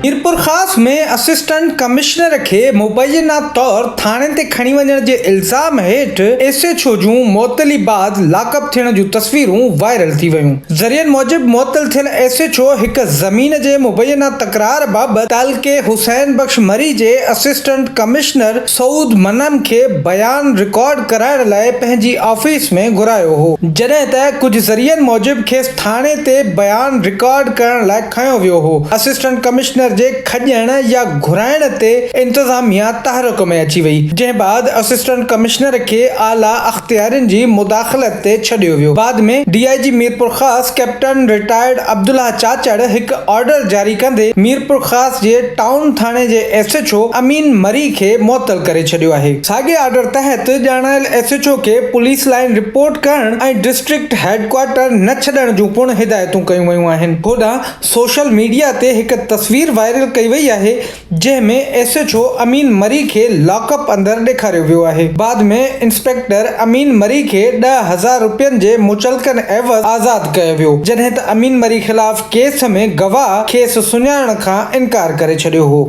Mirpurkhas ۾ assistant commissioner کي مبينا طور ٿاڻي تي کڻي وڃڻ جي الزام هيٺ ايس ايڇ او جون معطلي بعد لاڪ اپ ٿيڻ جون تصويرون وائرل ٿي ويون. ذريعن موجب معطل ٿيل ايس ايڇ او هڪ زمين جي مبينا تڪرار بابت تعلقي حسين بخش مري جي اسسٽنٽ ڪمشنر سعود منعم کي بيان رڪارڊ ڪرائڻ لاء پنهنجي آفيس ۾ گهرايو هو، جڏهن ته ڪجهه ذريعن موجب کيس ٿاڻي تي بيان رڪارڊ ڪرڻ لاء کنيو ويو هو، اسسٽنٽ ڪمشنر جي کڄڻ يا گهرائڻ تي انتظاميا تحرڪ ۾ اچي وئي، جنهن بعد اسسٽنٽ ڪمشنر کي اعليٰ اختيارين جي مداخلت تي ڇڏيو ويو، بعد ۾ D I G Mirpurkhas captain retired Abdullah Chachar هڪ آرڊر جاري ڪندي ميرپورخاص جي ٽائون ٿاڻي جي S H O Amin Marri کي معطل ڪري ڇڏيو آهي. ساڳئي آرڊر تحت ڄاڻايل ايس ايڇ او کي پوليس لائين رپورٽ ڪرڻ ۽ ڊسٽرڪٽ هيڊڪوارٽر نه ڇڏڻ جون پڻ هدايتون ڪيون ويون آهن. هوڏانهن سوشل ميڊيا تي هڪ تصوير وائرل ڪئي وئي آهي جنهن ۾ S H O Amin Marri کي لاڪ اپ اندر ڏيکاريو ويو آهي. بعد ۾ انسپيڪٽر امين مري کي 10,000 رپين جي مچلڪن عيوض آزاد ڪيو ويو، جڏهن ته امين مري خلاف ڪيس ۾ گواهه کيس سڃاڻڻ کان انڪار ڪري ڇڏيو هو.